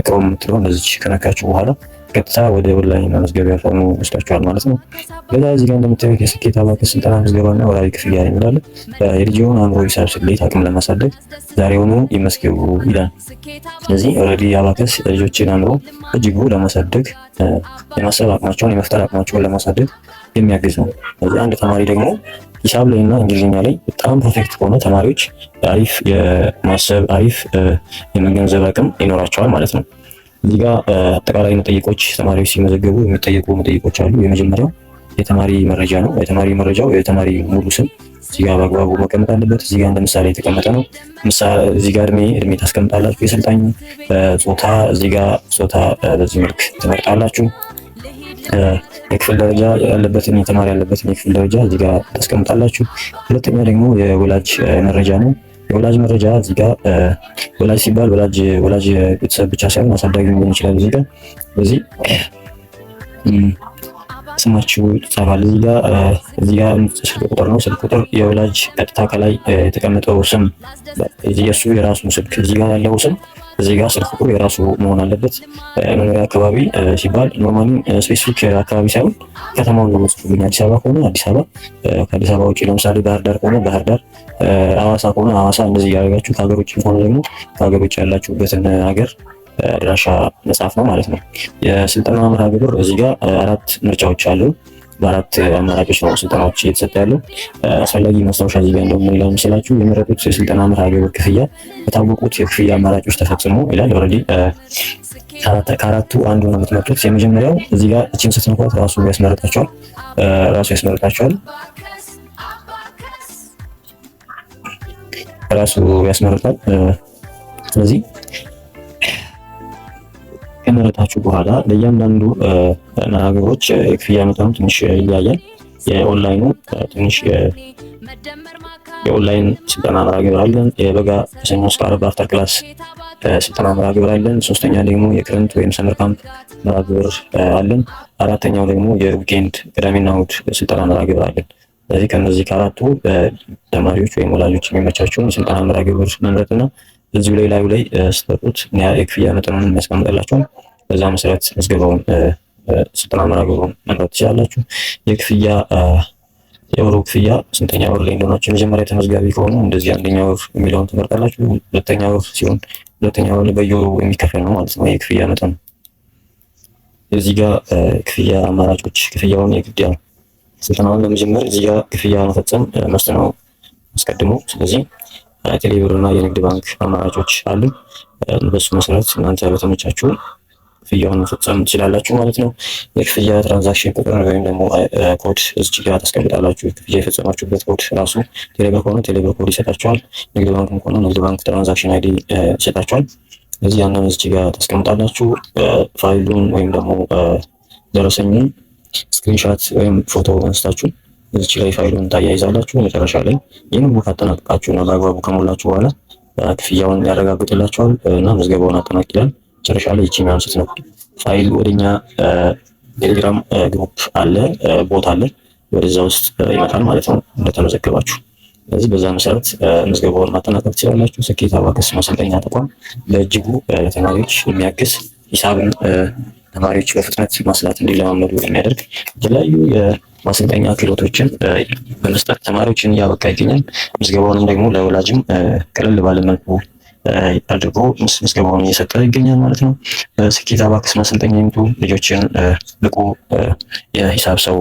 Chrome የምትለው እንደዚች ከነካችሁ በኋላ ቀጥታ ወደ ኦንላይን መመዝገቢያ ፎርሙ ወስዳችኋል ማለት ነው። ከዛ እዚህ ጋር እንደምታዩት የስኬት አባከስ ስልጠና ምዝገባና ወርሃዊ ክፍያ የሚላል። የልጅዎን አእምሮ ሂሳብ ስሌት አቅም ለማሳደግ ዛሬውኑ ይመዝገቡ ይላል። ስለዚህ already አባከስ ልጆችን አእምሮ እጅጉ ለማሳደግ፣ የማሰብ አቅማቸውን፣ የመፍጠር አቅማቸውን ለማሳደግ የሚያግዝ ነው። ስለዚህ አንድ ተማሪ ደግሞ ሂሳብ ላይ እና እንግሊዝኛ ላይ በጣም perfect ከሆነ ተማሪዎች አሪፍ የማሰብ፣ አሪፍ የመገንዘብ አቅም ይኖራቸዋል ማለት ነው። እዚህ ጋር አጠቃላይ መጠይቆች፣ ተማሪዎች ሲመዘገቡ የሚጠየቁ መጠይቆች አሉ። የመጀመሪያው የተማሪ መረጃ ነው። የተማሪ መረጃው የተማሪ ሙሉ ስም እዚህ ጋር በአግባቡ መቀመጥ አለበት። እዚህ ጋር እንደ ምሳሌ የተቀመጠ ነው። እዚህ ጋር እድሜ ታስቀምጣላችሁ። የሰልጣኝ ጾታ፣ እዚህ ጋር ጾታ በዚህ መልክ ትመርጣላችሁ። የክፍል ደረጃ ያለበትን፣ የተማሪ ያለበትን የክፍል ደረጃ እዚህ ጋር ታስቀምጣላችሁ። ሁለተኛ ደግሞ የወላጅ መረጃ ነው። የወላጅ መረጃ እዚህ ጋር ወላጅ ሲባል ወላጅ ቤተሰብ ብቻ ሳይሆን አሳዳጊ ሊሆን ይችላል። እዚህ ጋር በዚህ ስማችሁ ይጻፋል። እዚህ ጋር ስልክ ቁጥር ነው። ስልክ ቁጥር የወላጅ ቀጥታ ከላይ የተቀመጠው ስም የእሱ የራሱ ስልክ፣ እዚህ ጋር ያለው ስም እዚህ ጋር ስልክ ቁጥሩ የራሱ መሆን አለበት። መኖሪያ አካባቢ ሲባል normally specific አካባቢ ሳይሆን ከተማውን ነው የምጽፉልኝ። አዲስ አበባ ከሆነ አዲስ አበባ፣ ከአዲስ አበባ ውጭ ለምሳሌ ባህር ዳር ከሆነ ባህር ዳር፣ ሐዋሳ ከሆነ ሐዋሳ፣ እንደዚህ እያደረጋችሁ፣ ከሀገር ውጭ ከሆነ ደግሞ ከሀገር ውጭ ያላችሁበትን ሀገር አድራሻ መጻፍ ነው ማለት ነው። የስልጠና መርሃ ግብር እዚህ ጋር አራት ምርጫዎች አሉ። በአራት አማራጮች ነው ስልጠናዎች እየተሰጠ ያለው። አስፈላጊ ማስታወሻ እዚህ ጋር እንደውም ምን ይላል መሰላችሁ? የመረጡት የስልጠና መርሃ ግብር ክፍያ በታወቁት የክፍያ አማራጮች ተፈጽሞ ይላል። Already ከአራቱ አንዱ ነው የምትመርጡት። የመጀመሪያው እዚህ ጋር እቺን ስትነኳት ራሱ ያስመርጣቸዋል፣ ራሱ ያስመርጣቸዋል፣ ራሱ ያስመርጣል። ስለዚህ ከመረጣችሁ በኋላ ለእያንዳንዱ መርሃ ግብሮች የክፍያ መጠኑ ትንሽ ይለያያል። የኦንላይኑ ትንሽ የኦንላይን ስልጠና መርሃ ግብር አለን። የበጋ ከሰኞ እስከ ዓርብ after class ስልጠና መርሃ ግብር አለን። ሶስተኛ ደግሞ የክረምት ወይም summer camp መርሃ ግብር አለን። አራተኛው ደግሞ የ weekend ቅዳሜና እሑድ ስልጠና መርሃ ግብር አለን። ስለዚህ ከነዚህ ከአራቱ ተማሪዎች ወይም ወላጆች የሚመቻቸውን የስልጠና መርሃ ግብር መምረጥና እዚሁ ላይ ላዩ ላይ ስትመርጡት የክፍያ መጠኑን የሚያስቀምጥላቸውን በዛ መሰረት ምዝገባውን፣ ስልጠና መርሃ ግብሩን መምረጥ ትችላላችሁ። የክፍያ የወሩ ክፍያ ስንተኛ ወር ላይ እንደሆናችሁ፣ የመጀመሪያ ተመዝጋቢ ከሆኑ እንደዚህ አንደኛ ወር የሚለውን ትመርጣላችሁ። ሁለተኛ ወር ሲሆን ሁለተኛ ወር፣ በየወሩ የሚከፈል ነው ማለት ነው የክፍያ መጠኑ። እዚህ ጋር ክፍያ አማራጮች፣ ክፍያውን የግድ ስልጠናውን ለመጀመር እዚህ ጋር ክፍያ መፈጸም must ነው አስቀድሞ። ስለዚህ ቴሌብር እና የንግድ ባንክ አማራጮች አሉ። በሱ መሰረት እናንተ በተመቻችሁ ክፍያውን መፈጸም ትችላላችሁ ማለት ነው። የክፍያ transaction ቁጥር ወይም ደግሞ ኮድ እዚህ ጋር ታስቀምጣላችሁ። ክፍያ የፈጸማችሁበት ኮድ ራሱ ቴሌብር ከሆነ ቴሌብር ኮድ ይሰጣችኋል። ንግድ ባንክም ከሆነ ንግድ ባንክ transaction ID ይሰጣችኋል። እዚህ ያንን እዚህ ጋር ታስቀምጣላችሁ። ፋይሉን ወይም ደግሞ ደረሰኙን screenshot ወይም ፎቶ አንስታችሁ እዚች ላይ ፋይሉን ታያይዛላችሁ። መጨረሻ ላይ ይህን ሁሉ ካጠናቀቃችሁ እና በአግባቡ ከሞላችሁ በኋላ ክፍያውን ያረጋግጥላችኋል እና ምዝገባውን አጠናቅ ይላል። መጨረሻ ላይ ይቺኛዋን ስትነኩ ፋይል ወደኛ ቴሌግራም group አለ፣ bot አለ፣ ወደዛ ውስጥ ይመጣል ማለት ነው እንደተመዘገባችሁ። ስለዚህ በዛ መሰረት ምዝገባውን ማጠናቀቅ ትችላላችሁ። ስኬት አባከስ ማሰልጠኛ ተቋም በእጅጉ ለተማሪዎች የሚያግዝ፣ ሂሳብን ተማሪዎች በፍጥነት ማስላት እንዲለማመዱ የሚያደርግ፣ የተለያዩ የማሰልጠኛ ክህሎቶችን በመስጠት ተማሪዎችን እያበቃ ይገኛል። ምዝገባውንም ደግሞ ለወላጅም ቀለል ባለ መልኩ አድርጎ ምዝገባውን እየሰጠ ይገኛል ማለት ነው። ስኬት አባክስ ማሰልጠኛ ይምጡ፣ ልጆችን ብቁ የሂሳብ ሰው